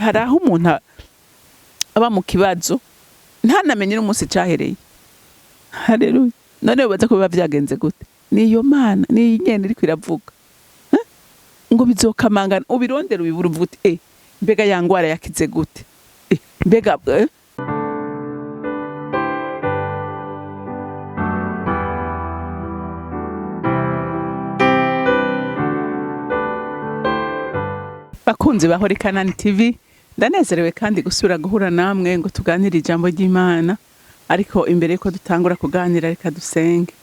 Hari aho umuntu aba mu kibazo ntanamenye n'umunsi cahereye. Haleluya! None wibaza ko biba vyagenze gute? Niyo Mana niyo nyene iriko iravuga. Eh? Ngo bizokamangana, ubirondere ubibure, uvuge uti mbega ya ngwara yakize gute? Mbega? Bakunzi ba Holy Canaan TV, ndanezerewe kandi gusubira guhura namwe ngo tuganire ijambo ry'Imana. Ariko imbere yuko dutangura kuganira, reka dusenge.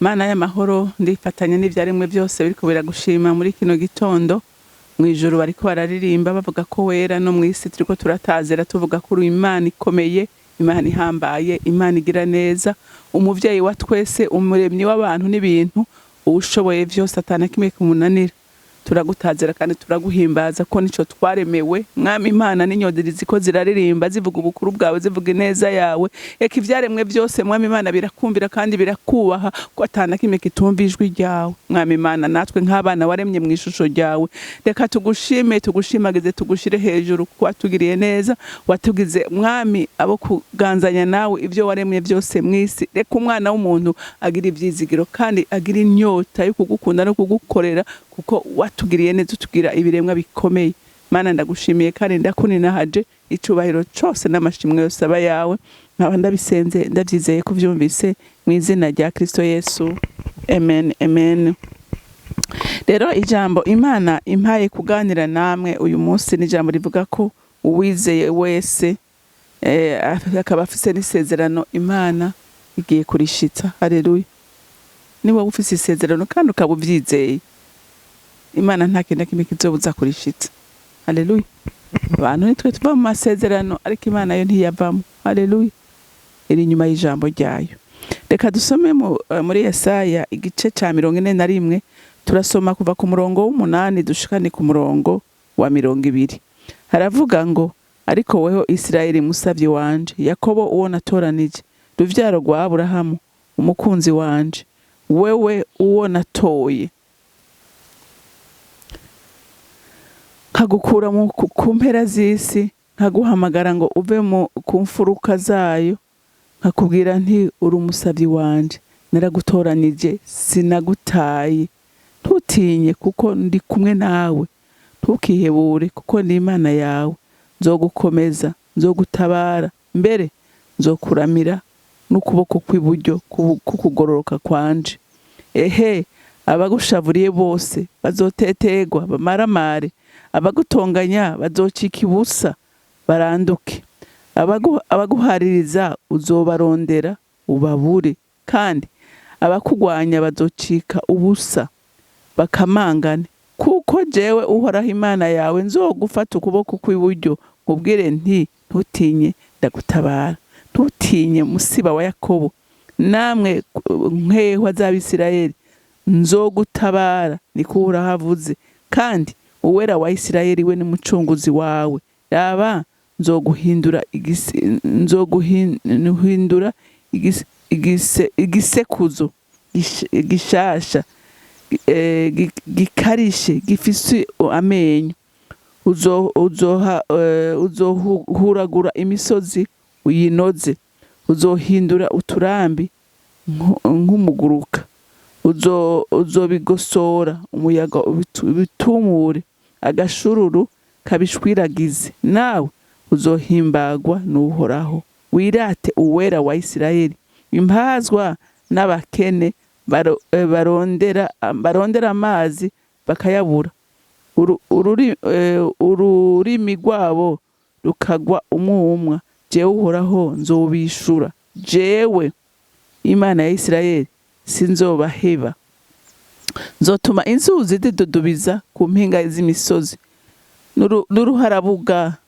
Mana y'amahoro, ndifatanya n'ivyaremwe byose biriko biragushima muri kino gitondo. Mw'ijuru bariko bararirimba bavuga ko wera, no mw'isi turiko turatazera tuvuga ko uri Imana ikomeye, Imana ihambaye, Imana igira neza, umuvyeyi wa twese, umuremyi w'abantu n'ibintu, uwushoboye vyose, atana kimwe kumunanira. Turagutazera kandi turaguhimbaza ko nico twaremewe. Mwami Imana, n'inyoni ziko ziraririmba zivuga ubukuru bwawe, zivuga ineza yawe. Eka ivyaremwe byose, Mwami Imana, birakumvira kandi birakubaha, ko atana kimwe kitumva ijwi ryawe. Mwami Imana, natwe nk'abana waremye mu ishusho ryawe, reka tugushime, tugushimagize, tugushire hejuru, kuko watugiriye neza, watugize, Mwami, abo kuganzanya nawe ibyo waremye byose mw'isi. Reka umwana w'umuntu agira ivyizigiro kandi agira inyota yo kugukunda no kugukorera, kuko watugiriye neza, utugira ibiremwa bikomeye. Mana, ndagushimiye kandi ndakuninahaje. Icubahiro cose n'amashimwe yose aba yawe. Nkaba ndabisenze ndavyizeye ko uvyumvise, mu izina rya Kristo Yesu, amen, amen. Rero ijambo Imana impaye kuganira namwe uyu munsi ni ijambo rivuga ko uwizeye wese, akaba afise n'isezerano, Imana igiye kurishitsa. Haleluya! Niba ufise isezerano kandi ukaba uvyizeye, Imana nta kintu na kimwe kizobuza kurishitsa. Haleluya! Abantu nitwe tuva mu masezerano, ariko Imana yo ntiyavamo. Haleluya! Iri inyuma y'ijambo ryayo. Reka dusome muri Yesaya igice ca 41. Turasoma kuva ku murongo w'8 dushikane ku murongo wa 20. Haravuga ngo: "Ariko weho Isirayeli, musavyi wanje, Yakobo uwo natoranije, ruvyaro rwa Aburahamu umukunzi wanje, wewe uwo natoye nkagukura ku mpera z'isi, nkaguhamagara ngo uve ku mfuruka zayo, nkakubwira nti: 'Uri umusavyi wanje, naragutoranije, sinagutaye. Ntutinye, kuko ndi kumwe nawe, ntukihebure, kuko ndi Imana yawe. Nzogukomeza, nzogutabara, mbere nzokuramira n'ukuboko kw'iburyo k'ukugororoka kwanje. Ehe, abagushavuriye bose bazotetegwa bamaramare, abagutonganya bazocika ibusa baranduke. Abaguhaririza uzobarondera ubabure, kandi abakugwanya bazocika ubusa bakamangane. Kuko jewe Uhoraho Imana yawe nzogufata ukuboko kw'iburyo, nkubwire nti: 'Ntutinye, ndagutabara. Ntutinye, musiba wa Yakobo, namwe nkehwa z'Abisirayeli, nzogutabara,' niko Uhoraho avuze, kandi Uwera wa Isirayeli we n'umucunguzi wawe. Raba, nzoguhindura igisekuzo gishasha, gikarishe, gifise amenyo. Uzohuragura imisozi uyinoze, uzohindura uturambi nk'umuguruka, uzobigosora umuyaga ubitumure, agashururu kabishwiragize. Nawe uzohimbagwa n'Uhoraho, wirate Uwera wa Isirayeli. Impazwa n'abakene barondera amazi bakayabura, ururimi rwabo rukagwa umwumwa. Jewe Uhoraho nzobishura, jewe Imana ya Isirayeli sinzobaheba. Nzotuma inzuzi zidudubiza ku mpinga z'imisozi, n'uruharabuga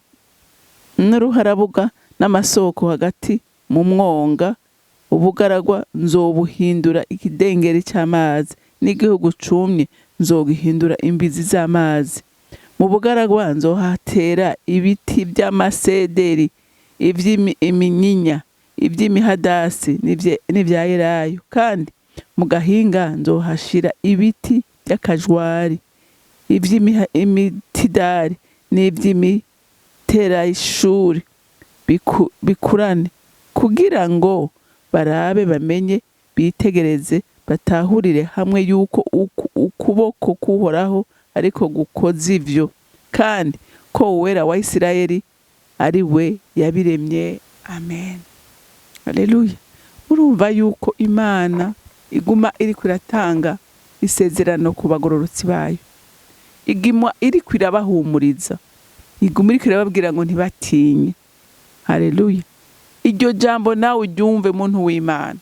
n'amasoko hagati mu mwonga. Ubugaragwa nzobuhindura ikidengeri c'amazi, n'igihugu cumye nzogihindura imbizi z'amazi. Mu bugaragwa nzohatera ibiti vy'amasederi, ivy'iminyinya, ivy'imihadasi n'ivya elayo, kandi mu gahinga nzohashira ibiti by'akajwari, ivy'imitidari n'ivy'imi Iterashuri bikurane kugira ngo barabe, bamenye, bitegereze, batahurire hamwe yuko ukuboko k'Uhoraho ariko gukoze ivyo, kandi ko Uwera wa Isirayeli ari we yabiremye. Amen, haleluya. Urumva yuko Imana iguma iriko iratanga isezerano ku bagororotsi bayo, iguma iriko irabahumuriza, iguma iriko irababwira ngo ntibatinye. Haleluya. Iryo jambo nawe uryumve, muntu w'Imana.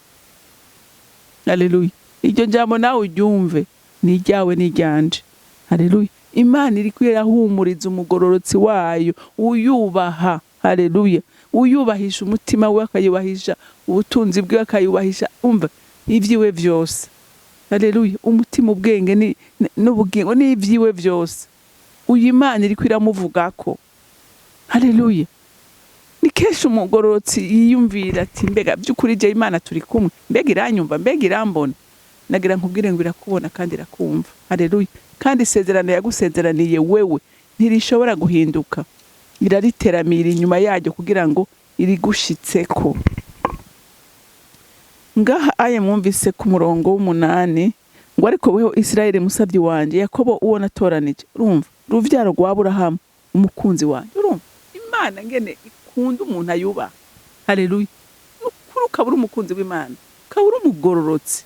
Haleluya. Iryo jambo nawe uryumve, ni iryawe n'iryanje. Haleluya. Imana iriko irahumuriza umugororotsi wayo uyubaha. Haleluya. Uyubahisha umutima we, akayubahisha ubutunzi bwe, akayubahisha, umva, ivyiwe vyose. Haleluya. Umutima, ubwenge n'ubugingo n'ivyiwe vyose, uyu Imana iriko iramuvugako. Haleluya. Ni kenshi umugororotsi yiyumvira ati: "Mbega by'ukuri je Imana turi kumwe? Mbega iranyumva? Mbega irambona?" Nagira nkubwire ngo irakubona kandi irakumva. Haleluya. Kandi isezerano yagusezeraniye wewe ntirishobora guhinduka, irariteramira inyuma yaryo kugira ngo irigushitseko. Ngaha aye mwumvise ku murongo w'umunani ngo: "Ariko weho Isirayeli, musabyi wanje, Yakobo uwo natoranije," urumva, "uruvyaro rwa Aburahamu umukunzi wanje." Urumva Imana ngene ikunda umuntu ayubaha. Haleluya. Nukuri ukaba uri umukunzi w'Imana, ukaba uri umugororotsi,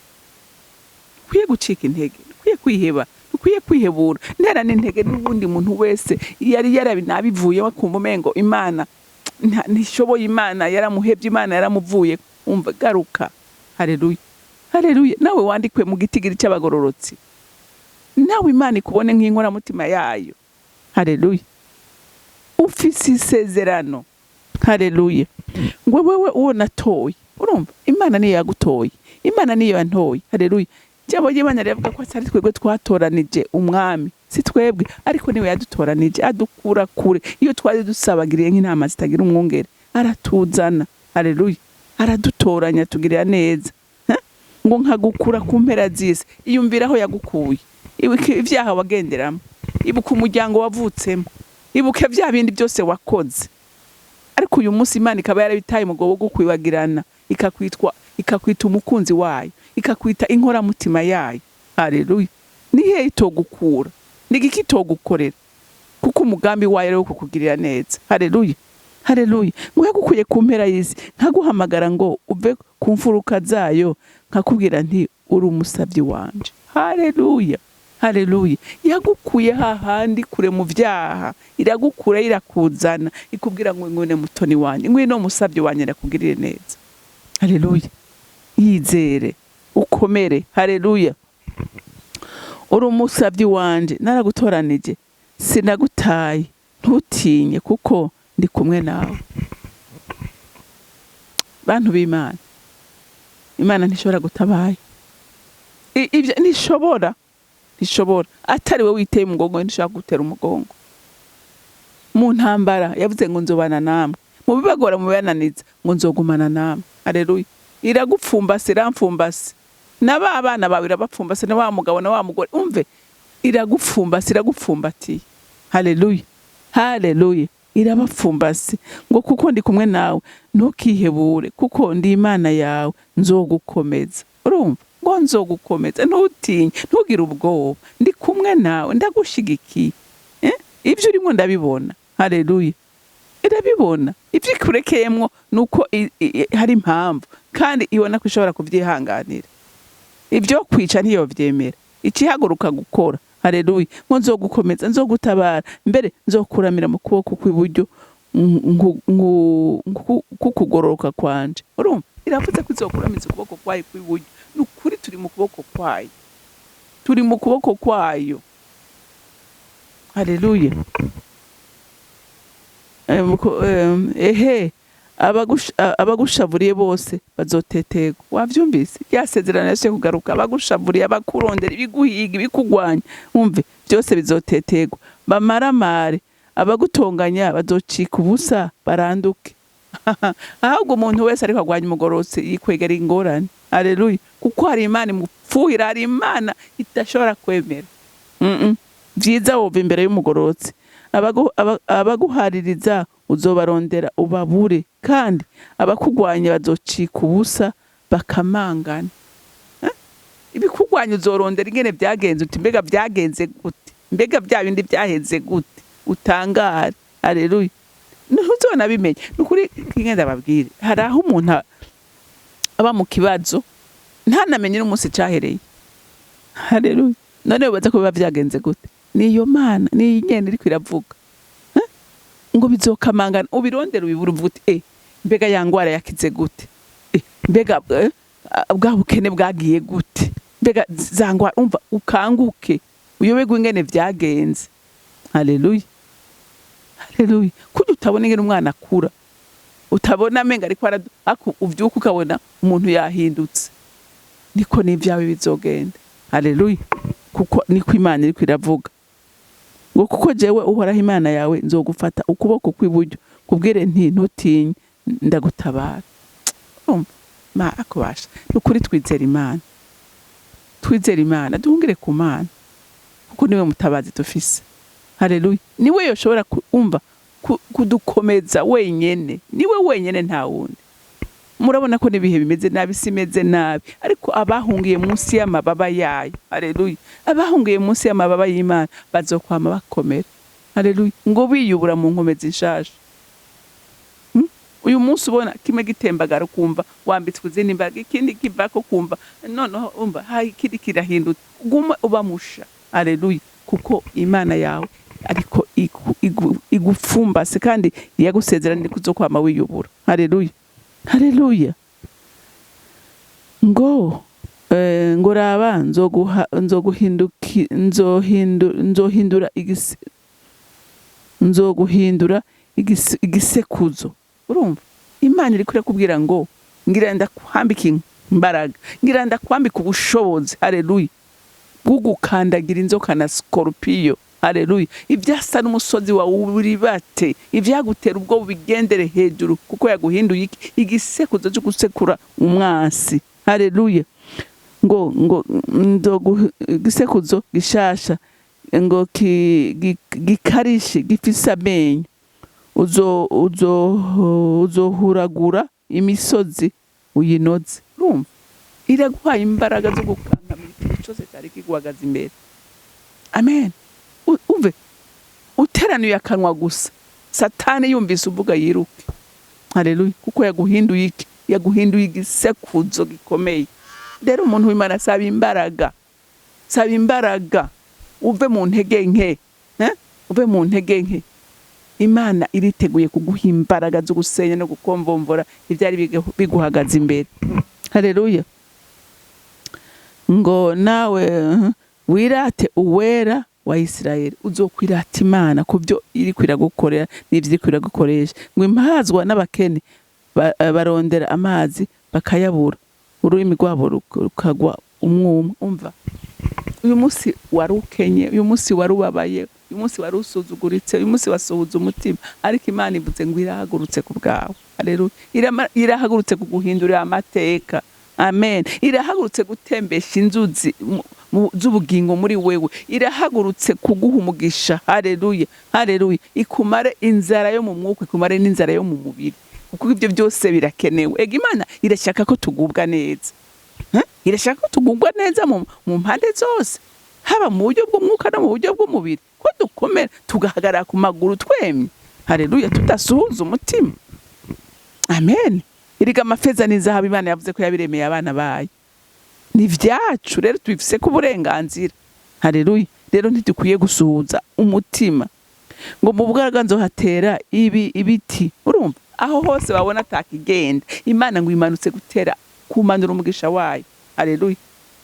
ukwiye gucika intege, ukwiye kwiheba, ukwiye kwihebura. Ntera n'intege n'ubundi muntu wese yari yarabinabivuyemo, akumva umengo Imana ntishoboye, Imana yaramuhevye, Imana yaramuvuye. Umva, garuka. Haleluya, haleluya. Nawe wandikwe mu gitigiri cy'abagororotsi, nawe Imana ikubone nk'inkoramutima yayo. Haleluya. Ufise isezerano. Haleluya. Ngo wewe uwo natoye. Urumva, Imana niyo yagutoye, Imana niyo yantoye. Haleluya. Ijambo ry'Imana riravuga ko atari twebwe twatoranije umwami, si twebwe, ariko niwe yadutoranije, adukura kure iyo twari dusabagiriye nk'intama zitagira umwungere, aratuzana. Haleluya. Aradutoranya, tugirira neza. Ha? Ngo nkagukura ku mpera z'isi. Iyumvira aho yagukuye, ibuka ibyaha wagenderamo, ibuka umuryango wavutsemo, ibuka bya bindi byose wakoze, ariko uyu munsi Imana ikaba yarabitaye umugabo wo kwibagirana, ikakwita umukunzi wayo, ikakwita inkoramutima yayo. Haleluya. Ni hehe itogukura? Ni igiki itogukorera? Kuko umugambi wayo ari wo kukugirira neza. Haleluya, haleluya. Ngo yagukuye ku mpera y'isi, nkaguhamagara ngo uve ku mfuruka zayo, nkakubwira nti: 'Uri umusabyi wanje.' Haleluya, haleluya. Yagukuye hahandi kure mu vyaha, iragukura, irakuzana, ikubwira ngo: 'Ngwino mutoni wanje, ngwino musabyi wanje, ndakugirire neza.' Haleluya. Yizere, ukomere. Haleluya. "Uri umusabyi wanje, naragutoranije, sinagutaye, ntutinye kuko ndi kumwe nawe." Bantu b'Imana, Imana ntishobora gutabaye. Ibyo ntishobora, ntishobora. Atari we witeye umugongo, ntishobora gutera umugongo. Mu ntambara yavuze ngo: "Nzobana namwe." Mu bibagora, mu bibananiza, ngo: "Nzogumana namwe." Haleluya. Iragupfumbase, iramfumbase, na ba bana bawe irabapfumbase, na wa mugabo na wa mugore. Umve, iragupfumbase, iragupfumbatiye. Haleluya, haleluya. Irabapfumbase ngo: "Kuko ndi kumwe nawe, ntukihebure, kuko ndi Imana yawe, nzogukomeza." Urumva ngo: "Nzogukomeza, ntutinye, ntugire ubwoba, ndi kumwe nawe, ndagushigikiye." Eh? Ibyo urimo ndabibona. Haleluya. Irabibona. Ibyo ikurekeyemwo ni uko hari impamvu, kandi ibona ko ishobora kubyihanganira. Ibyo kwica ntiyovyemera, ikihaguruka gukora. Haleluya. Ngo: "Nzogukomeza, nzogutabara, mbere nzokuramira mu kuboko kw'iburyo kukugororoka kwanje." Urumva, iravuze ko izokuramiza ukuboko kwayo kw'iburyo. Ni ukuri, turi mu kuboko kwayo, turi mu kuboko kwayo. Haleluya. Ehe, abagushavuriye bose bazotetegwa. Wavyumvise rya sezerano yashe kugaruka: abagushavuriye, abakurondera, ibiguhiga, ibikugwanya, umve, byose bizotetegwa, bamaramare. Abagutonganya bazocika ubusa, baranduke. Ahubwo umuntu wese ariko agwanya umugororotsi yikwegera ingorane. Haleluya. Kuko hari Imana imupfuhira, hari Imana idashobora kwemera. Vyiza wova imbere y'umugororotsi. Abaguhaririza Uzobarondera ubabure, kandi abakugwanya bazocika ubusa bakamangana. Ibikugwanya uzorondera ingene byagenze, uti mbega byagenze gute, mbega bya bindi byaheze gute, utangare. Haleluya! Ntuzona bimenye. Ni ukuri kimwe ndababwire, hari aho umuntu aba mu kibazo ntanamenye n'umunsi cyahereye. Haleluya! None wibaza ko biba byagenze gute? Niyo Mana niyo nyene iriko iravuga. Eh? Ngo bizokamangana, ubirondera ubibura, uvuga uti mbega ya ngwara yakize gute? Mbega bwa bukene bwagiye gute? Mbega za ngwara? Umva, ukanguke uyoberwe ingene vyagenze. Haleluya, haleluya! Kurya utabona ingene umwana akura, utabona amenga ariko uvyuka ukabona umuntu yahindutse, niko n'ivyawe bizogenda. Haleluya! Kuko niko Imana iriko iravuga ngo kuko jewe Uhoraho Imana yawe nzogufata ukuboko kw'iburyo, kubwire nti ntutinye, ndagutabara. Urumva ma akubasha. Ni ukuri twizera Imana, twizera Imana, duhungire ku Mana, kuko niwe mutabazi dufise. Haleluya! Niwe yoshobora kumva kudukomeza wenyene, niwe wenyene, nta wundi. Murabona ko n'ibihe bimeze nabi, isi imeze nabi, ariko abahungiye munsi y'amababa yayo, haleluya, abahungiye munsi y'amababa y'Imana bazokwama bakomera. Haleluya! Ngo biyubura mu nkomezi nshasha. Uyu munsi ubona kimwe gitembagara, ukumva wambitswe izindi mbaraga, ikindi kivako, kumva noneho umva hayi ikindi kirahindutse, guma uba musha. Haleluya! Kuko Imana yawe ariko igupfumbase kandi yagusezeraniye kuzokwama wiyubura. Haleluya, haleluya! Ngo ngo raba, nzoguha nzoguhinduki nzohindu nzohindura igisi nzoguhindura igisekuzo. Urumva Imana iriko irakubwira ngo ngira ndakwambika imbaraga, ngira ndakwambika ubushobozi, haleluya, bwo gukandagira inzoka na sikorupiyo. Haleluya! Ibyasa n'umusozi wawe uribate, ibyagutera ubwo bigendere hejuru, kuko yaguhinduye iki? Igisekuzo cyo gusekura umwansi. Haleluya! Ngo igisekuzo gishasha ngo gikarishe, gifise amenyo, uzohuragura imisozi uyinoze. Urumva iraguhaye imbaraga zo gukankamira ikintu cyose cyari kiguhagaze imbere. Amen. Umve, uteraniye akanwa gusa, Satani yumvise uvuga yiruke. Haleluya! Kuko yaguhinduye iki? Yaguhinduye igisekuzo gikomeye. Rero umuntu w'Imana, asaba imbaraga, saba imbaraga uve mu ntege nke, eh? Uve mu ntege nke. Imana iriteguye kuguha imbaraga zo gusenya no gukomvomvora ibyari biguhagaze imbere. Haleluya! Ngo nawe wirate Uwera wa Isirayeli. Uzokwirata Imana ku byo iriko iragukorera n'ibyo iriko iragukoresha. Ngo impazwa n'abakene barondera amazi bakayabura, ururimi rwabo rukagwa umwuma. Umva, uyu munsi wari ukenye, uyu munsi wari ubabaye, uyu munsi wari usuzuguritse, uyu munsi wasuhuza umutima, ariko Imana ivuze ngo irahagurutse ku bwawe. Haleluya! Irahagurutse kuguhindurira amateka. Amen. Irahagurutse gutembesha inzuzi z'ubugingo muri wewe. Irahagurutse kuguha umugisha. Haleluya, haleluya! Ikumare inzara yo mu mwuka, ikumare n'inzara yo mu mubiri, kuko ibyo byose birakenewe. Ega Imana irashaka ko tugubwa neza. Eh? Irashaka ko tugubwa neza mu mpande zose, haba mu buryo bw'umwuka no mu buryo bw'umubiri, ko dukomera tugahagarara ku maguru twemye. Haleluya! Tudasuhuza umutima. Amen. Erega amafeza n'izahabu Imana yavuze ko yabiremeye abana bayo, ni ibyacu. Rero tubifise ko uburenganzira. Haleluya! Rero ntidukwiye gusuhuza umutima. Ngo mu bwaraga nzohatera ibi ibiti. Urumva aho hose babona atakigenda, Imana ngo imanutse gutera, kumanura umugisha wayo. Haleluya!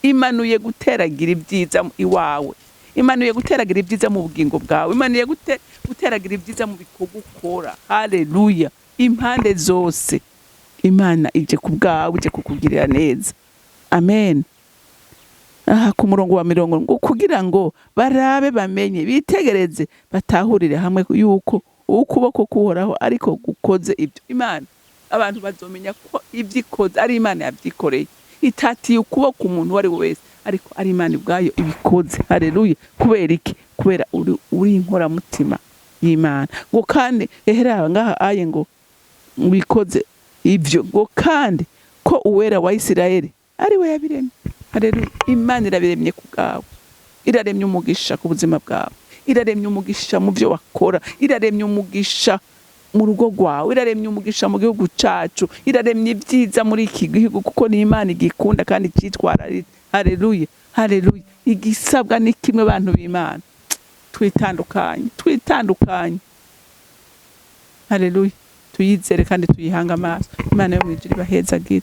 Imanuye guteragira ibyiza iwawe, imanuye guteragira ibyiza mu bugingo bwawe, imanuye guteragira ibyiza mu bikorwa ukora. Haleluya! Impande zose Imana ije ku bwawe, ije kukugirira neza. Amen. Aha ku murongo wa 40, ngo kugira ngo barabe, bamenye, bitegereze, batahurire hamwe yuko ukuboko kuhoraho ariko gukoze ibyo. Imana, abantu bazomenya ko ibyo ikoze ari Imana yabyikoreye, itatiye ukuboko umuntu uwo ari we wese, ariko ari Imana ubwayo ibikoze. Haleluya! Kubera iki? Kubera uri inkoramutima. y'Imana. Ngo kandi eheraba ngaha aye ngo wikoze ivyo, ngo kandi ko Uwera wa Isirayeli ari we yabiremye. Haleluya! Imana irabiremye ku bwawe, iraremye umugisha ku buzima bwawe, iraremye umugisha mu byo wakora, iraremye umugisha mu rugo rwawe, iraremye umugisha mu gihugu cacu, iraremye ibyiza muri iki gihugu, kuko ni Imana igikunda kandi icitwararitse. Haleluya, haleluya! Igisabwa ni kimwe, bantu b'Imana, twitandukanye, twitandukanye. Haleluya! Tuyizere kandi tuyihanga amaso. Imana yo mwijuru ibahezagire.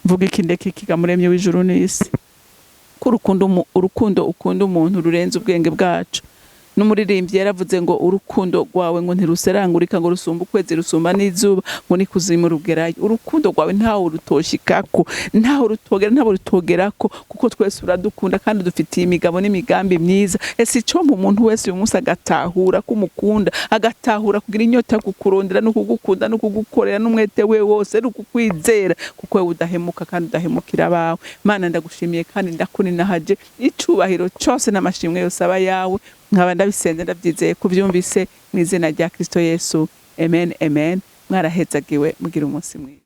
Mvuga iki ndeka ikiga, Muremyi w'ijuru n'isi, ko urukundo urukundo ukunda umuntu rurenze ubwenge bwacu. N'umuririmbyi yaravuze ngo urukundo rwawe ngo ntiruserangurika, ngo rusumba ukwezi, rusumba n'izuba, ngo nikuzimu rugerayo. Urukundo rwawe ntawe rutoshikako, ntawe rutogera, ntawe rutogerako, kuko twese uradukunda kandi dufitiye imigabo n'imigambi myiza. Ese icyo mu umuntu wese uyu munsi agatahura ko umukunda, agatahura kugira inyota yo kukurondera no kugukunda no kugukorera n'umwete we wose no kukwizera, kuko wewe udahemuka kandi udahemukira abawe. Mana, ndagushimiye kandi ndakuninahaje. Icubahiro cyose n'amashimwe yose aba yawe. Nkaba ndabisenze ndabyizeye kubyumvise, mu izina rya Kristo Yesu, amen, amen. Mwarahezagiwe, mugira umunsi mwiza.